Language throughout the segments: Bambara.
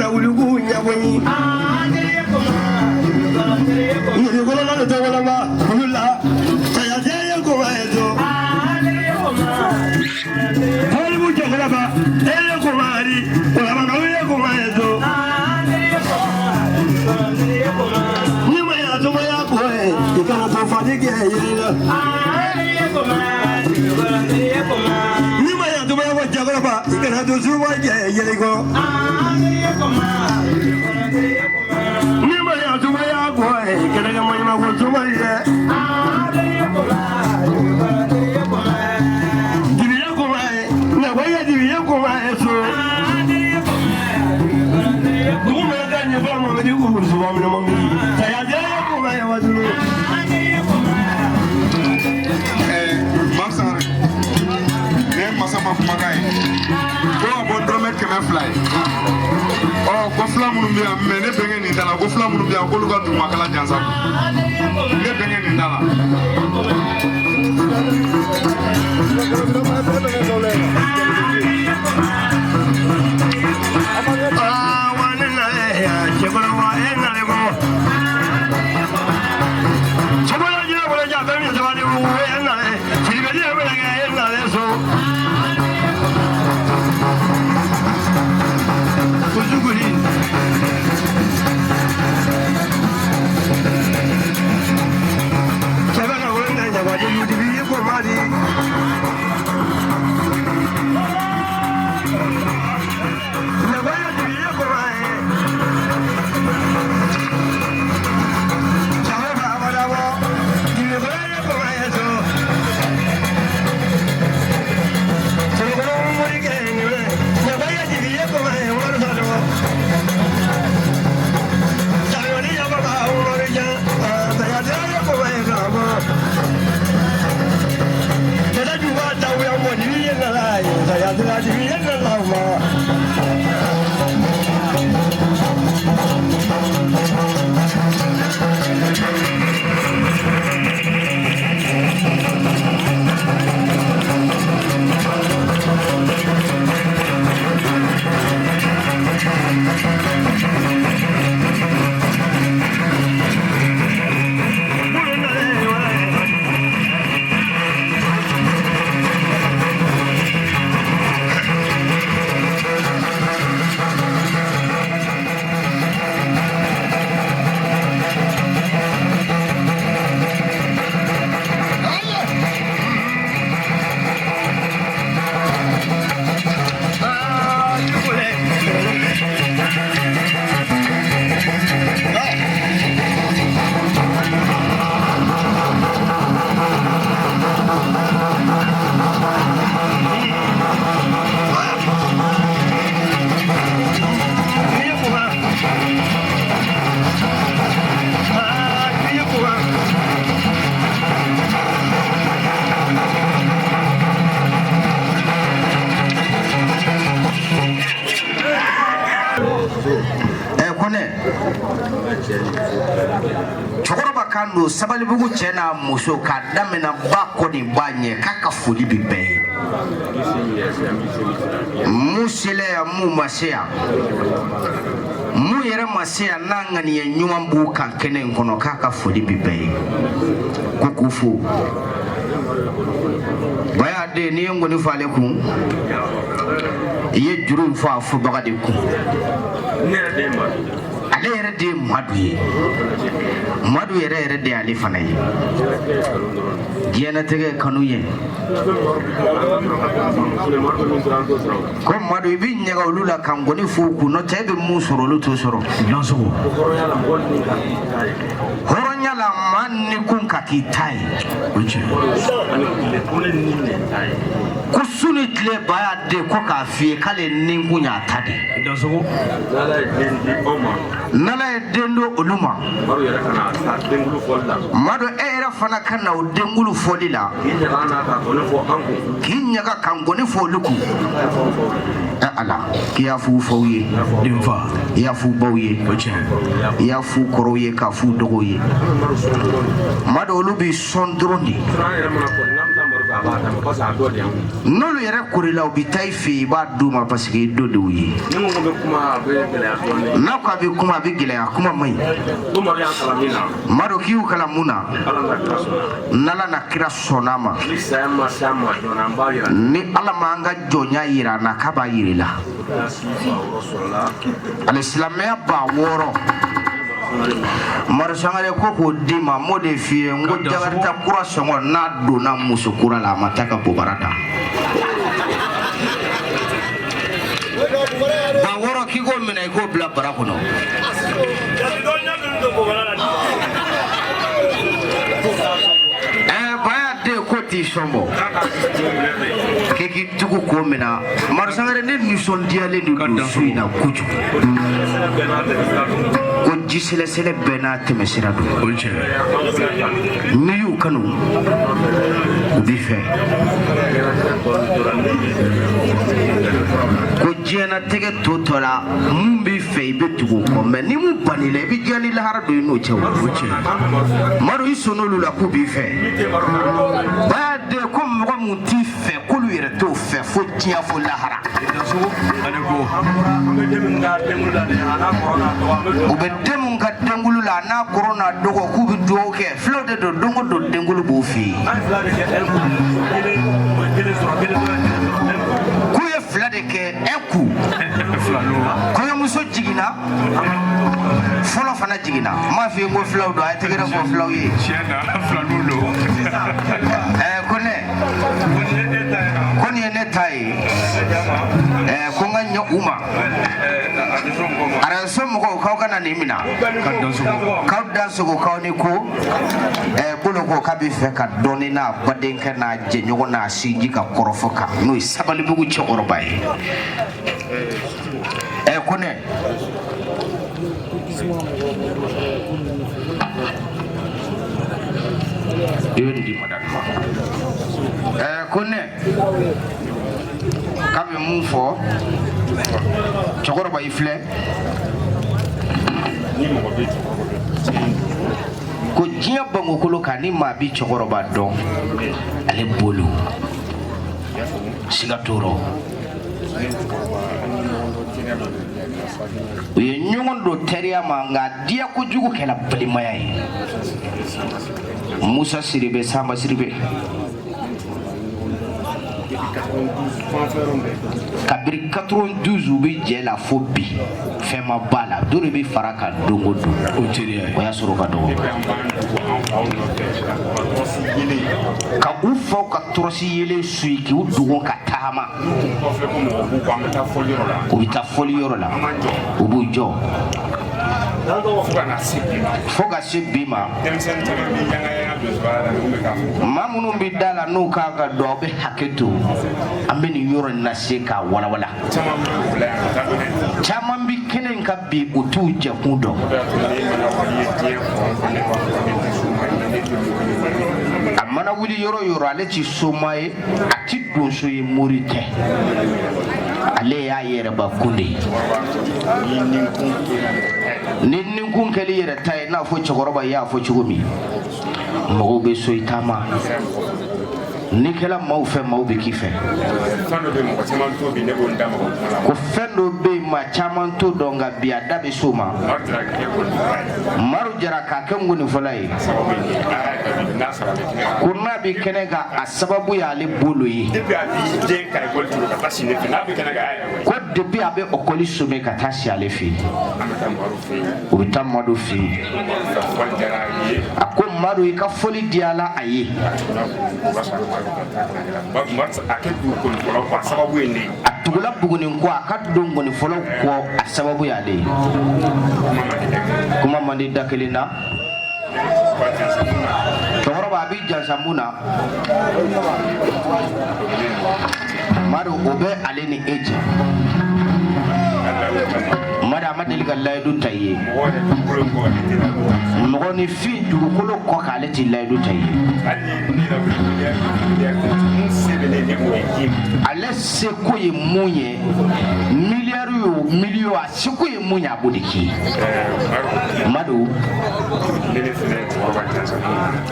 na wuli k'u ɲɛbɔ ye. Yirikɔlɔla de tɔgɔlama olu la sayajɛ ye koma ye to. Halibu cɛkɔrɔba e ye koma di kɔlɔba ye koma ye to. Ni ma y'a tɔgɔya ko ye i kana to fadi kɛ yiri la. Ni ma y'a tɔgɔya ko cɛkɔrɔba i kana to suba kɛ yiri kɔ. Ni ma y'a tɔgɔya ko ye kɛnɛkɛ maɲuman ko suba ye. Dibiya koma ye nɛgɛ dibiya koma ye so. Dugu mana ka ɲɛfɔ mamadi k'u suba minɛ mamadi. Sayajɛ ye koma ye wajulu. Mame Sangare, nin ye masa ma kumakan ye ko ka bɔ dɔrɔmɛ 200 ye. Ɔ ko fila minnu bɛ yan mɛ ne bɛnkɛ nin ta la, ko fila minnu bɛ yan k'olu ka dugumakala jansa, ne bɛnkɛ nin ta la. Aa wa ne na ye cɛkɔrɔba e nalen kɔ. Sogola jinɛ wolo ja fɛn min sabali wo e nalen. Siribɛli ye wele kɛ e nalen so. Kosuguli. Cɛbɛ ka wolo na ɲabaden yutigi ye ko ma di. Ɲabaden tigi ye ko ma ye. Cɛbɛ b'a badabɔ. Dibikɔrɔ ye ko ma ye so. Sɔrɔkɔrɔ morikɛ ɲɛmɛ. Ɲabaden tigi ye ko ma ye wari sɔrɔ. Sayɔni yababa wari jan. Sayajɛ ye ko ma ye karamɔgɔ. Tɛlɛ juba dawuya mɔ dibi ye nala ye. Sayajɛ dibi ye nala ma. Bolo nalen wa. Aa jugule. Dibi kuma. Aa dibi kuma. Kɔnɛ cɛkɔrɔba kan don Sabalibugu cɛ n'a muso k'a daminɛ ba kɔ ni ba ɲɛ k'a ka foli bi bɛɛ ye. Mun selen yan, mun ma se yan, mun yɛrɛ ma se yan n'a ŋaniya ɲuman b'u kan kɛnɛ in kɔnɔ, k'a ka foli bi bɛɛ ye, ko k'u fo. Baya den, n'i ye nkɔni fɔ ale kun, i ye juru in fɔ a fɔbaga de kun. Ale yɛrɛ de ye Madu ye, Madu yɛrɛ yɛrɛ de y'ale fana ye. Diɲɛnatigɛ kanu ye ko Madu, i bɛ ɲaga olu la ka nkɔni f'u kun, n'o tɛ e bɛ mun sɔrɔ olu t'o sɔrɔ. Hɔrɔnya la, maa ni kun ka k'i ta ye. Ko su ni tile ba y'a den ko k'a f'i ye k'ale ni kun y'a ta de. N'Ala ye den do olu ma, Madu e yɛrɛ fana ka na o denkulu fɔli la k'i ɲaga ka nkɔni fɔ olu kun. Ɛ Ala, k'i y'a f'u faw ye, i y'a f'u baw ye, i y'a f'u kɔrɔw ye, k'a f'u dɔgɔw ye. Madu, olu b'i sɔn dɔrɔn de. N'olu yɛrɛ korila, u bɛ taa i fɛ yen, i b'a d'u ma parce que i dɔ de y'u ye. N'a ko a bɛ kuma, a bɛ gɛlɛya, kuma man ɲi. Madu k'i y'u kalan mun na? N'Ala na kira sɔnna a ma, ni Ala ma an ka jɔnya yira an na, k'a b'a yira i la. Ale silamɛya 6000, Madu Sangare ko k'o d'i ma. N b'o de f'i ye, n ko jakarita kura sɔngɔ, n'a donna muso kura la, a ma taa ka bobara da. 6000, k'i k'o minɛ, i k'o bila bara kɔnɔ. Baya den ko t'i sɔn bɔ k'i k'i tugu k'o minɛ. Madu Sangare, ne nisɔndiyalen de don su in na kojugu. Ko ji sɛlɛsɛlɛ bɛɛ n'a tɛmɛsira don. N'i y'u kanu, u b'i fɛ. Ko diɲɛnatigɛ tɔ la, mun b'i fɛ, i bɛ tugu o kɔ, mɛ ni mun ban'i la, i bɛ diɲɛ ni lahara don i n'o cɛ. O Madu, i sɔnn'olu la k'u b'i fɛ. Baya den ko mɔgɔ mun t'i fɛ, k'olu yɛrɛ t'o fɛ fo diɲɛ fo lahara. U bɛ den mun ka denkulu la, a n'a kɔrɔ n'a dɔgɔ, k'u bɛ dugawu kɛ. Filaw de don, don o don denkulu b'u fɛ yen. K'u ye fila de kɛ un coup. Kɔɲɔmuso jiginna, fɔlɔ fana jiginna. N m'a f'i ye ko filaw don, a ye tɛgɛrɛ fɔ filaw ye. Ko ne ko nin ye ne ta ye, ko n ka ɲɛ u ma. Arajo mɔgɔw, k'aw kana nin minɛ, k'aw dansogo, k'aw ni ko. Bolo ko k'a bɛ fɛ ka dɔɔni n'a badenkɛ n'a jɛɲɔgɔn n'a sinji ka kɔrɔfɔ kan, n'o ye Sabalibugu cɛkɔrɔba ye. Ko ne i bɛ nin di madame ma. Ko ne k'a bɛ mun fɔ cɛkɔrɔba, i filɛ ko diɲɛ bangokolo kan, ni maa bi cɛkɔrɔba dɔn, ale bolo siga t'o rɔ. U ye ɲɔgɔn don teriya ma, nka diya kojugu kɛla balimaya ye. Musa Siribe, Sanba Siribe, kabiri 92 u bɛ jɛ la fo bi, fɛn ma b'a la. Dɔ de bɛ fara kan don o don, o y'a sɔrɔ ka dɔgɔ. Ka u faw ka tɔrɔsi yelen suyi, k'u dogo ka tagama. U bɛ taa fɔli yɔrɔ la, u b'u jɔ fo ka se bi ma. Maa minnu bɛ da la n'u kan ka don, aw bɛ hakɛ to, an bɛ nin yɔrɔ in lase k'a walawala. Caman bɛ kɛnɛ in kan bi, u t'u jɛkun dɔn. A mana wuli yɔrɔ o yɔrɔ, ale ti soma ye, a ti donso ye, mori tɛ, ale y'a yɛrɛbakun de ye. Ni ninkun kɛli yɛrɛ ta ye, n'a fɔ cɛkɔrɔba y'a fɔ cogo min, mɔgɔw bɛ so i taama. N'i kɛla maaw fɛ, maaw bɛ k'i fɛ. Ko fɛn dɔ bɛ yen, maa caman t'o dɔn, nka bi a da bɛ s'o ma. Maru Jara k'a kɛ nkɔnifɔla ye, ko n'a bɛ kɛnɛ kan, a sababu y'ale bolo ye. Ko depuis a bɛ ɔkɔli somɛ ka taa si ale fɛ yen, u bɛ taa Madu fɛ yen. A ko Madu, i ka fɔli diyala a ye. A tugula Buguni kɔ, a ka don nkɔnifɔlaw kɔ, a sababu y'ale ye. Kuma man di da kelen na. Cɛkɔrɔba, a b'i jansa mun na? Madu, o bɛ ale ni e cɛ. Madu, a ma deli ka layidu ta i ye. Mɔgɔninfin dugukolo kɔ kan, ale tɛ layidu ta i ye. Ale seko ye mun ye, miliyari o miliyɔn, a seko ye mun ye, a b'o de k'i ye. Madu,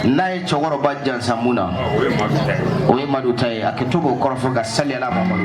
n'a ye cɛkɔrɔba jansa mun na, o ye Madu ta ye. A kɛ to k'o kɔrɔfɔ ka sali ala Mamadu.